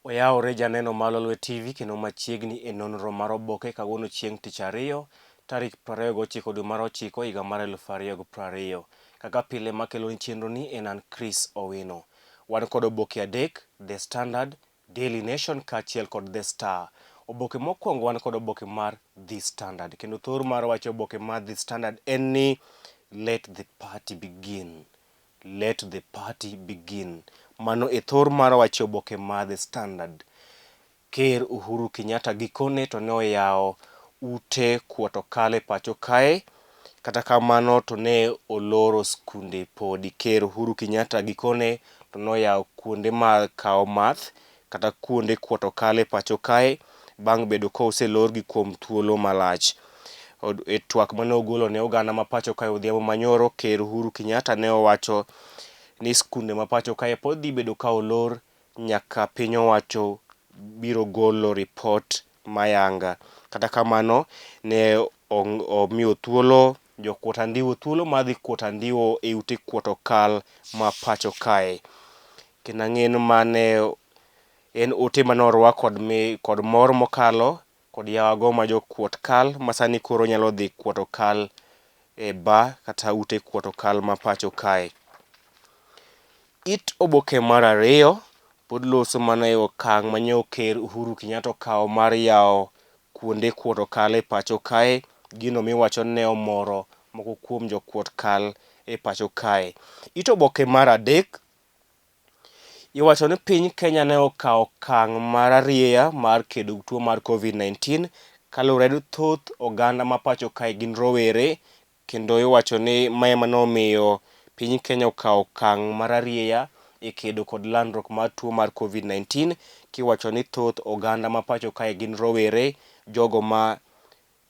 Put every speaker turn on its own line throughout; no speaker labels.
Oyawore janeno mar Lolwe TV kendo machiegni e nonro mar oboke kawuono chieng' tich ariyo tarik 29 dwe mar ochiko higa mar 2020. Kaka pile makeloni chenro ni en an Chris Owino. Wan kod oboke adek, The Standard, Daily Nation kaachiel kod The Star. Oboke mokwongo wan kod oboke mar The Standard kendo thor mar wacho oboke mar The Standard en ni let the party begin. Let the party begin. Mano e thor mar wach e oboke mar The Standard. Ker Uhuru Kenyatta gikone to ne oyawo ute kuoto kal e pacho kae. Kata kamano to ne oloro skunde podi. Ker Uhuru Kenyatta gikone to noyawo kuonde mag kawo math kata kuonde kuoto kal e pacho kae bang' bedo ka oselorgi kuom thuolo malach. E twak mane ogolo ne oganda ma pacho kae odhiambo manyoro, Ker Uhuru Kenyatta ne owacho ni skunde ma pacho kae pod dhi bedo ka olor nyaka piny owacho biro golo ripot mayanga. Kata kamano, ne omiyo thuolo jokuot andiwo thuolo mar dhi kuoto andiwo e ute kuoto kal ma pacho kae. Kendo ang'e ni mane en ote mane orwak kod, mi, kod mor mokalo kod yawago ma jokuot kal ma sani koro nyalo dhi kuoto kal e bar kata ute kuoto kal ma pacho kae. It oboke mar ariyo pod loso mana e okang' ma nyo ker Uhuru Kenyatta okawo mar yawo kuonde kuoto kal e pacho kae, gino miwacho ni ne omoro moko kuom jokuot kal e pacho kae. It oboke mar adek Iwacho ni piny Kenya ne okawo okang' mararieya mar kedo gi tuo mar Covid-19 kaluwore ni thoth oganda ma pacho kae gin rowere kendo iwacho ni mae ema nomiyo piny Kenya okawo okang' mararieya e kedo kod landruok mar tuo mar Covid-19 kiwacho ni thoth oganda ma pacho kae gin rowere, jogo ma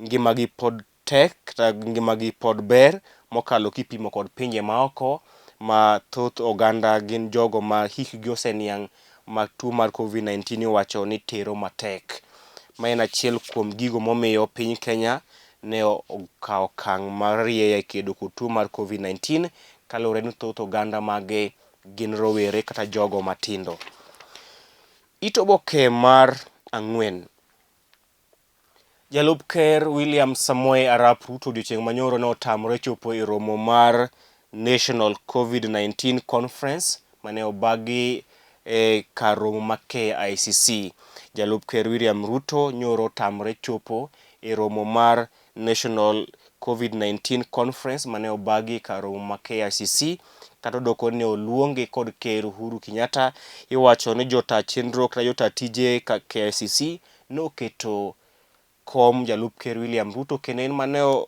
ngimagi pod tek kata ngimagi pod ber mokalo kipimo kod pinje maoko ma thoth oganda gin jogo ma hikgi oseniang' ma tuo mar Covid-19 iwacho ni tero matek. Ma en achiel kuom gigo momiyo piny Kenya ne okawo okang' marieya e kedo kod tuo mar Covid-19 kaluwore ni thoth oganda mage gin rowere kata jogo matindo. It oboke mar ang'wen. Jalup Ker William Samoei Arap Ruto odiochieng' manyoro ne otamore chopo e romo mar National Covid-19 Conference mane obagi e kar romo ma KICC. Jalup Ker William Ruto nyoro otamore chopo e romo mar National Covid-19 Conference mane obagi e kar romo ma KICC kata odoko ni oluonge kod Ker Uhuru Kenyatta. Iwacho ni jota chenro kata jota tije ka KICC noketo kom jalup ker William Ruto kendo en mane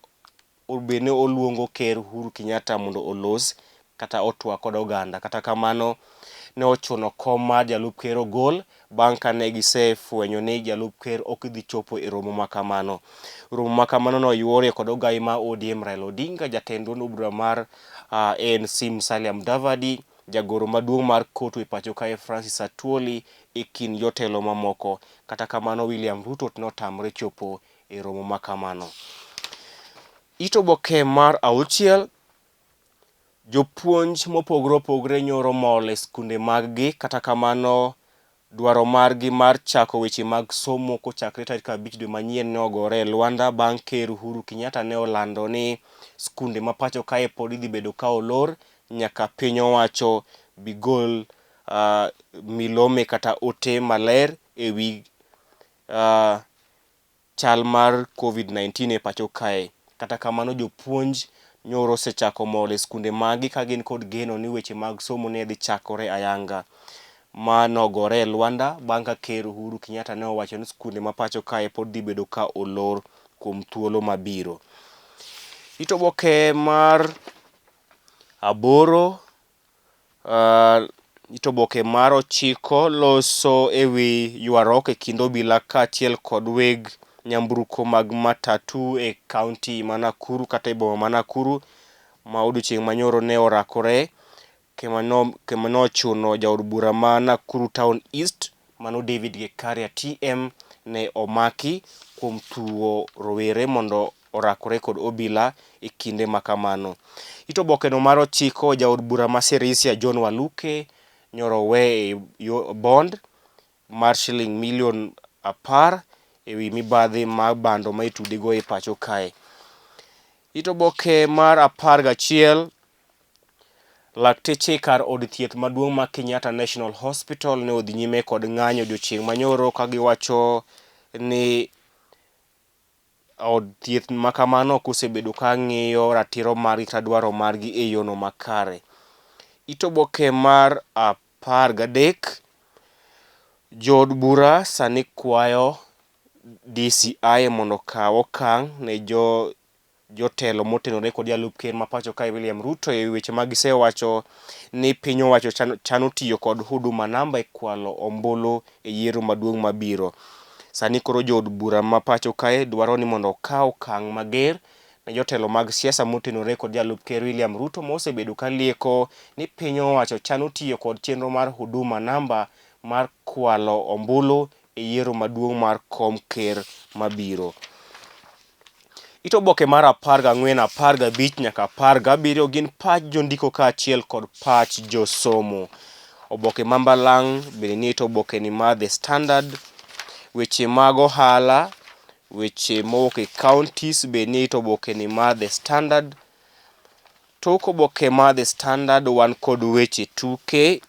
be ne oluongo ker Uhuru Kenyatta mondo olos kata otwak kod oganda. Kata kamano ne ochuno kom mar jalup ker ogol bang' kane gisefwenyo ni jalup ker ok dhi chopo e romo ma kamano. Romo ma kamano noyuorie kod ogai ma ODM Raila Odinga, jatend duond bura mar ANC Musalia Mudavadi, jagoro maduong' mar COTU e pacho kae Francis Atwoli e kind jotelo mamoko. Kata kamano William Ruto to notamre chopo e romo ma kamano. It oboke mar auchiel, jopuonj mopogore opogore nyoro mol e skunde maggi kata kamano dwaro margi mar chako weche mag somo kochakre tarik 5 dwe manyien ne ogore e lwanda bang' Ker Uhuru Kenyatta ne olando ni skunde ma pacho kae pod idhi bedo ka olor nyaka piny owacho bigol uh, milome kata ote maler e wi uh, chal mar Covid-19 e pacho kae. Kata kamano jopuonj nyoro osechako mol e skunde maggi ka gin kod geno ni weche mag somo ne dhi chakore ayanga. Ma nogore e lwanda bang' ka Ker Uhuru Kenyatta ne owacho ni skunde ma pacho kae pod dhi bedo ka olor kuom thuolo mabiro. It oboke mar aboro It oboke mar ochiko loso e wi ywaruok e kind obila kaachiel kod weg nyamburko mag matatu e kaunti ma Nakuru kata e boma ma Nakuru ma odiochieng' manyoro ne orakore kendo nochuno jaod bura ma Nakuru Town East mano David Gekaria TM ne omaki kuom thuwo rowere mondo orakore kod obila e kinde ma kamano. It obokeno mar ochiko, jaod bura ma Sirisia John Waluke nyoro owe e bond mar shiling milion 10 ewi mibadhi mar bando ma itude go e pacho kae. It oboke mar 11 Lakteche kar od thieth maduong' ma Kenyatta National Hospital ne odhi nyime kod ng'anyo odiochieng' manyoro ka giwacho ni od thieth ma kamano ok osebedo ka ng'iyo ratiro margi kata dwaro margi e yono makare. It oboke mar 13 Jood bura sani kwayo DCI mondo okaw okang' ne jo jotelo motenore kod jalup ker ma pacho kae William Ruto e weche ma gisewacho ni piny owacho chano tiyo kod Huduma Namba e kwalo ombulu e yiero maduong' mabiro. Sani koro jood bura ma pacho kae dwaro ni mondo okaw okang' mager ne jotelo mag siasa motenore kod jalup ker William Ruto mosebedo ka lieko ni piny owacho chano tiyo kod chenro mar Huduma Namba mar kwalo ombulu e yiero maduong' mar kom ker mabiro. It oboke mar 14, 15 nyaka 17 gin pach jondiko kaachiel kod pach josomo. Oboke ma mbalang' bende nie it oboke ni mar The Standard. Weche mag ohala, weche mowuok e counties be nie it oboke ni mar The Standard. Tok oboke mar The Standard wan kod weche tuke.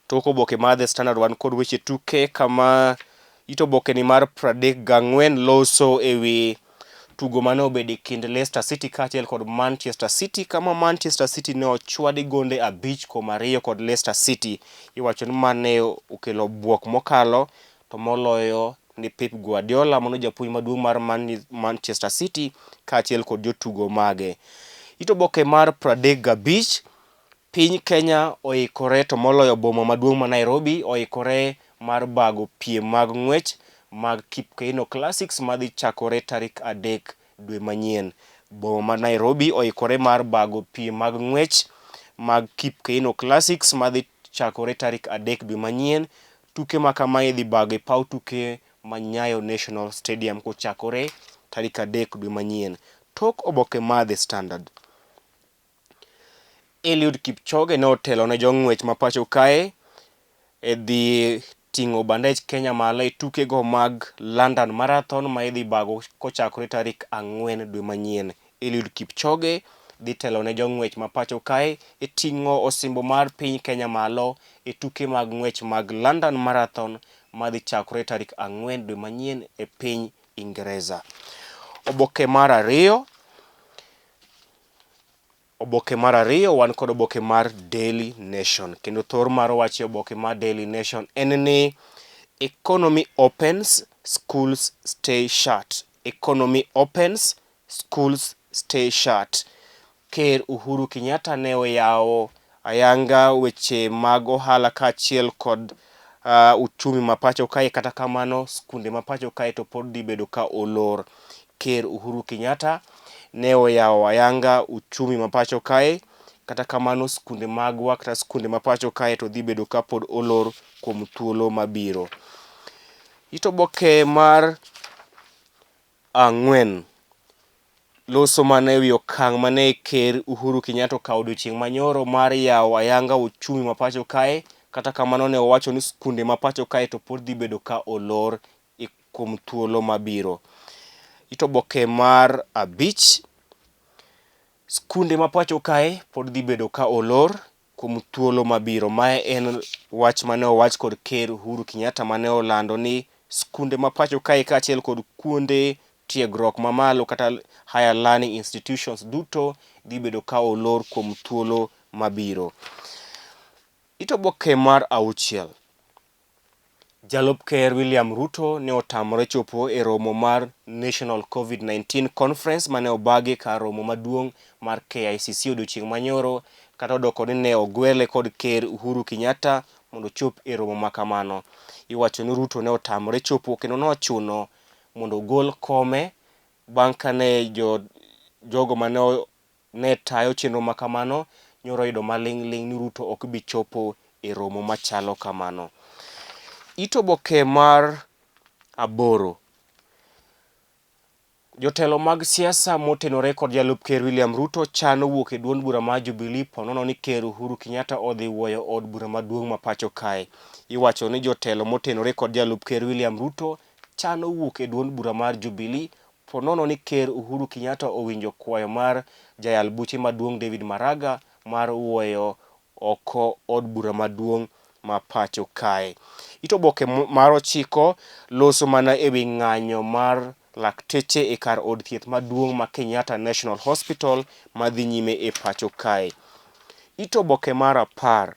Tok oboke mar The Standard wan kod weche tuke kama it oboke ni mar 34 loso ewi tugo mane obedo e kind Leicester City kaachiel kod Manchester City kama Manchester City ne ochwadi gonde 5-2 kod Leicester City. Iwacho ni mane okelo buok mokalo to moloyo ni Pep Guardiola mano japuonj maduong' mar Manchester City kaachiel kod jotugo mage. It oboke mar 35 Piny Kenya oikore to moloyo boma maduong' ma Nairobi oikore mar bago piem mag ng'wech mag Kipkeino Classics madhi chakore tarik 3 dwe manyien. Boma ma Nairobi oikore mar bago piem mag ng'wech mag Kipkeino Classics madhi chakore tarik 3 dwe manyien. Tuke ma kama idhi bago e paw tuke ma Nyayo National Stadium kochakore tarik 3 dwe manyien. Tok oboke mar The Standard. Eliud Kipchoge ne otelo ne jong'wech ma pacho kae e dhi ting'o bandech Kenya malo e tukego mag London Marathon ma idhi bago kochakore tarik 4 dwe manyien. Eliud Kipchoge dhi telo ne jong'wech ma pacho kae e ting'o osimbo mar piny Kenya malo e tuke mag ng'wech mag London Marathon madhi chakore tarik 4 dwe manyien e piny Ingresa. Oboke mar ariyo Oboke mar ariyo wan kod oboke mar Daily Nation kendo thor mar wach e oboke mar Daily Nation en ni economy opens, schools stay shut. Economy opens, schools stay shut. Ker Uhuru Kenyatta ne oyawo ayanga weche mag ohala kaachiel kod uchumi ma pacho kae kata kamano skunde ma pacho kae to pod dhi bedo ka olor. Ker Uhuru Kenyatta ne oyawo ayanga uchumi ma pacho kae kata kamano skunde magwa kata skunde ma pacho kae to dhi bedo ka pod olor kuom thuolo mabiro. It oboke mar 4 loso mana ewi okang' mane Ker Uhuru Kenyatta okawo odiochieng' manyoro mar yawo ayanga uchumi ma pacho kae kata kamano ne owacho ni skunde ma pacho kae to pod dhi bedo ka olor kuom thuolo mabiro. It oboke mar 5 skunde ma pacho kae pod dhi bedo ka olor kuom thuolo mabiro. Mae en wach mane owach kod Ker Uhuru Kenyatta mane olando ni skunde ma pacho kae kaachiel kod kuonde tiegruok mamalo kata higher learning institutions duto dhi bedo ka olor kuom thuolo mabiro. It oboke mar 6 Jalup Ker William Ruto ne otamore chopo e romo mar National Covid-19 Conference mane obagi kar romo maduong' mar KICC odiochieng' manyoro kata odoko ni ne ogwele kod Ker Uhuru Kenyatta mondo ochop e romo ma kamano. Iwacho ni Ruto ne otamore chopo kendo nochuno mondo ogol kome bang' kane jogo mane ne tayo chenro ma kamano nyoro oyudo maling' ling' ni Ruto ok bi chopo e romo machalo kamano. It oboke mar 8 Jotelo mag siasa motenore kod jalup ker William Ruto chano wuok e duond bura mar Jubilee ponono ni ker Uhuru Kenyatta odhi wuoyo od bura maduong' ma pacho kae. Iwacho ni jotelo motenore kod jalup ker William Ruto chano wuok e duond bura mar Jubilee ponono ni ker Uhuru Kenyatta owinjo kwayo mar jayal buche maduong' David Maraga mar wuoyo oko od bura maduong' ma pacho kae. It oboke mar ochiko loso mana e wi ng'anyo mar lakteche e kar od thieth maduong' ma Kenyatta National Hospital madhi nyime e pacho kae. It oboke mar 10.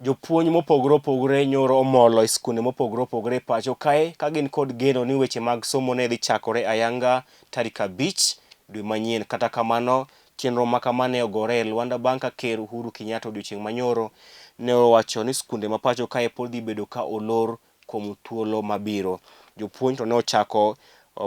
Jopuonj mopogore opogore nyoro omolo e skunde mopogore opogore e pacho kae ka gin kod geno ni weche mag somo ne dhi chakore ayanga tarik 5 dwe manyien. Kata kamano, Chenro ma kama ne ogore e lwanda bang' ka Ker Uhuru Kenyatta odiochieng' manyoro ne owacho ni skunde ma pacho kae pod dhi bedo ka olor kuom thuolo mabiro. Jopuonj to ne ochako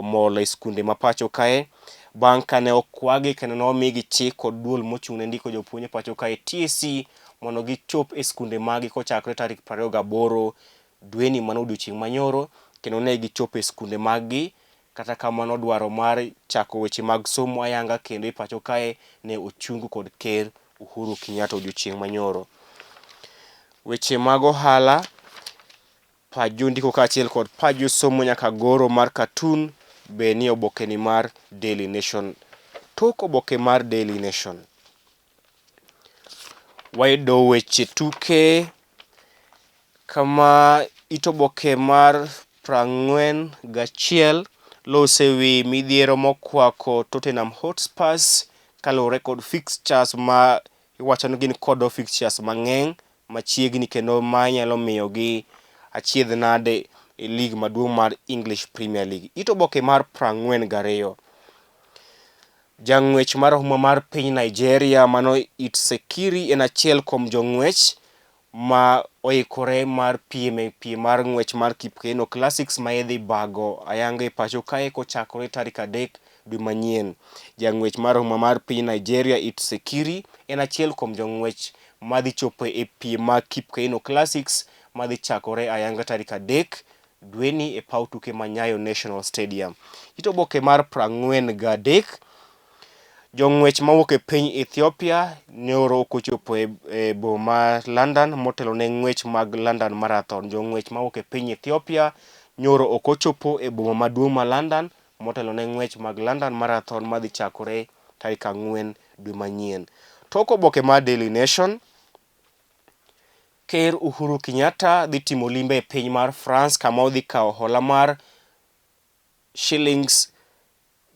molo e skunde ma pacho kae bang' ka ne okwagi kendo ne omigi chik kod duol mochung' ne ndiko jopuonj e pacho kae TSC mondo gichop e skunde maggi kochakore tarik 28 dweni mano odiochieng' manyoro kendo ne gichopo e skunde maggi. Kata kamano dwaro mar chako weche mag somo ayanga kendo e pacho kae ne ochung kod Ker Uhuru Kenyatta odiochieng' manyoro. Weche mag ohala, pach jondiko kaachiel kod pach josomo nyaka goro mar katun be nie obokeni mar Daily Nation. Tok oboke mar Daily Nation, wayudo weche tuke Kama it oboke mar 41 lose wi midhiero mokwako Tottenham Hotspurs kaluwore kod fixtures ma iwacho ni gin kod fixtures mang'eny machiegni kendo ma nyalo miyogi achiedh nade e lig maduong' mar English Premier League. It oboke mar 42. Jang'wech marahuma mar piny Nigeria mano Itsekiri en achiel kuom jong'wech ma oikore mar piem e piem mar ng'wech mar Kipkeino Classics ma idhi bago ayanga e pacho kae kochakore tarik 3 dwe manyien. Jang'wech marahuma mar piny Nigeria Itsekiri en achiel kuom jong'wech madhi chopo e piem mag Kipkeino Classics madhi chakore ayanga tarik 3 dweni e paw tuke ma Nyayo National Stadium. It oboke mar 43. Jong'wech mawuok e piny Ethiopia nyoro ok ochopo e boma ma London motelo ne ng'wech mag London Marathon. Jong'wech mawuok e piny Ethiopia nyoro ok ochopo e boma maduong' ma London motelo ne ng'wech mag London Marathon madhi chakore tarik 4 dwe manyien. Tok oboke mar Daily Nation, Ker Uhuru Kenyatta dhi timo limbe e piny mar France kama odhi kawo hola mar shillings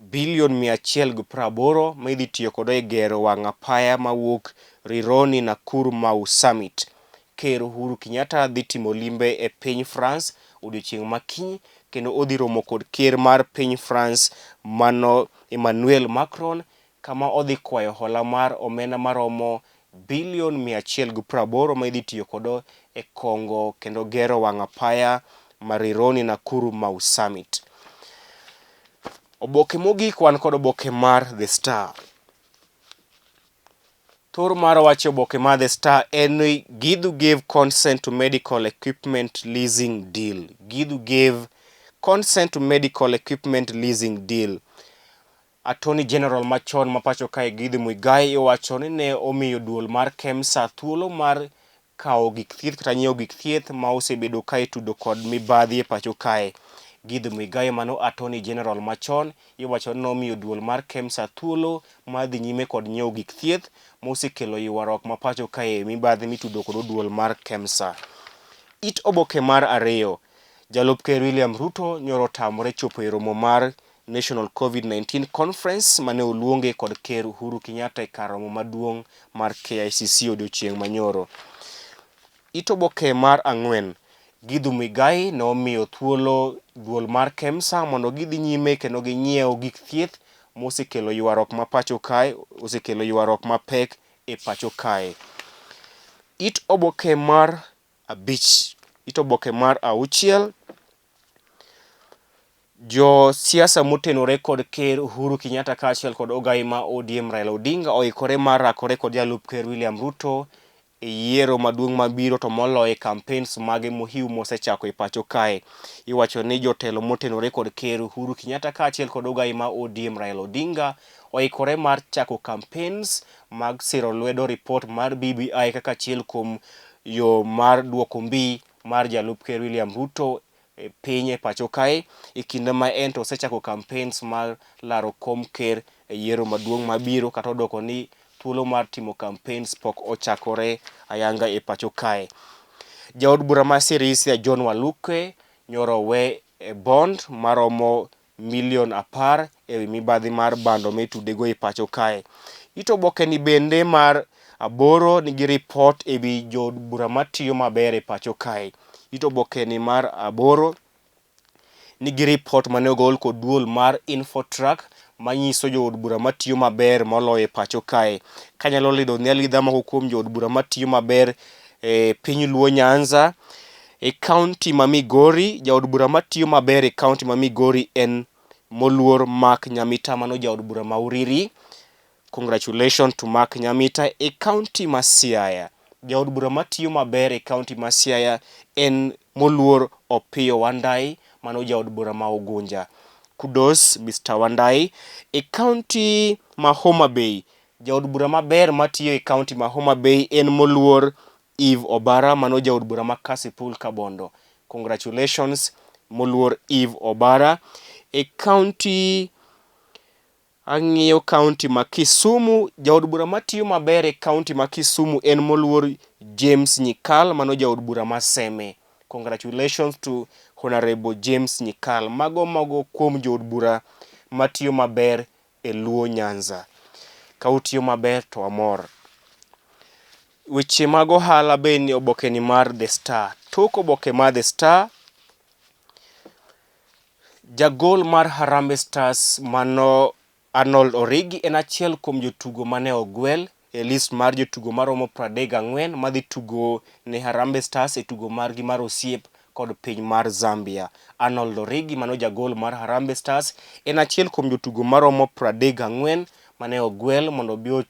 bilion 180 ma idhi tiyo kodo e gero wang' apaya mawuok Rironi Nakuru Mau Summit. Ker Uhuru Kenyatta dhi timo limbe e piny France odiochieng' ma kiny kendo odhi romo kod ker mar piny France mano Emmanuel Macron kama odhi kwayo hola mar omenda maromo bilion 180 ma idhi tiyo kodo e kongo kendo gero wang' apaya ma Rironi Nakuru Mau Summit. Oboke mogik wan kod oboke mar The Star. Thor mar wach e oboke mar The Star en ni Githu gave consent to medical equipment leasing deal. Githu gave consent to medical equipment leasing deal. Attorney General machon ma pacho kae Githu Muigai iwacho ni ne omiyo duol mar KEMSA thuolo mar kawo gik thieth kata nyiewo gik thieth ma osebedo ka itudo kod mibadhi e pacho kae. Githu Muigai mano Attorney General machon iwacho ni nomiyo duol mar KEMSA thuolo mar dhi nyime kod nyiewo gik thieth mosekelo ywaruok ma pacho kae e mibadhi mitudo kod duol mar KEMSA. It oboke mar 2, Jalup Ker William Ruto nyoro otamore chopo e romo mar National Covid-19 Conference mane oluonge kod Ker Uhuru Kenyatta e kar romo maduong' mar KICC odiochieng' manyoro. It oboke mar 4, Githu Muigai ne omiyo thuolo duol mar KEMSA mondo gidhi nyime kendo ginyiew gik thieth mosekelo ywaruok ma pacho kae, osekelo ywaruok mapek e pacho kae. It oboke mar 5, it oboke mar 6, Jo siasa motenore kod Ker Uhuru Kenyatta kaachiel kod ogai ma ODM Raila Odinga oikore mar rakore kod jalup Ker William Ruto e yiero maduong' mabiro to moloyo e campaigns mage mohiu mosechako e pacho kae. Iwacho ni jotelo motenore kod Ker Uhuru Kenyatta kaachiel kod ogai ma ODM Raila Odinga oikore mar chako campaigns mag siro lwedo ripot mar BBI kaka achiel kuom yo mar duoko mbi mar jalup Ker William Ruto e piny e pacho kae e kinde ma en to osechako campaigns mar laro kom ker e yiero maduong' mabiro kata odoko ni thuolo mar timo campaigns pok ochakore ayanga e pacho kae. Jaod bura ma Sirisia John Waluke nyoro owe e bond maromo milion 10 ewi mibadhi mar bando mitudego e pacho kae. It oboke ni bende mar aboro nigi ripot ewi jood bura matiyo maber e pacho kae. It oboke ni mar aboro nigi ripot mane ogol kod duol mar Infotrack manyiso jood bura matiyo maber moloyo e pacho kae. Kanyalo lido ni alidha moko kuom jood bura matiyo maber e piny Luo Nyanza. E kaunti ma Migori, jaod bura matiyo maber e kaunti ma Migori en moluor Mark Nyamita, mano jaod bura ma Uriri. Congratulations to Mark Nyamita. E kaunti ma Siaya, jaod bura matiyo maber e kaunti ma Siaya en moluor Opiyo Wandayi, mano jaod bura ma Ugunja. Kudos Mr. Wandayi. E kaunti ma Homa Bay, jaod bura maber matiyo e kaunti ma Homa Bay en moluor Eve Obara, mano jaod bura ma Kasipul Kabondo. Congratulations moluor Eve Obara. E kaunti ang'iyo kaunti ma Kisumu, jaod bura matiyo maber e kaunti ma Kisumu en moluor James Nyikal, mano jaod bura ma Seme. Congratulations to Honorable James Nyikal. Mago mago kuom jood bura matiyo maber e Luo Nyanza. Ka utiyo maber to wamor. Weche mag ohala be ni oboke ni mar The Star. Tok oboke mar The Star, jagol mar Harambee Stars mano Arnold Origi en achiel kuom jotugo mane ogwel e list mar jotugo maromo 34 madhi tugo ne Harambee Stars e tugo margi mar osiep kod piny mar Zambia. Arnold Origi mano jagol mar Harambee Stars en achiel kuom jotugo maromo 34 mane ogwel mondo obi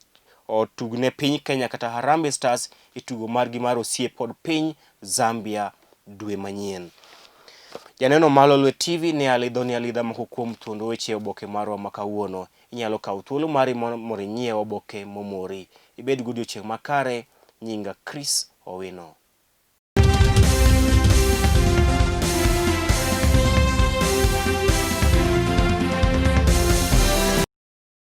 otugne piny Kenya kata Harambee Stars e tugo margi mar osiep kod piny Zambia dwe manyien. Janeno mar Lolwe TV ne alidhoni alidha moko kuom thuond weche e oboke marwa ma kawuono. Inyalo kawo thuolo mari mondo inyiew oboke momori. Ibed godiochieng' makare. Nyinga Chris Owino.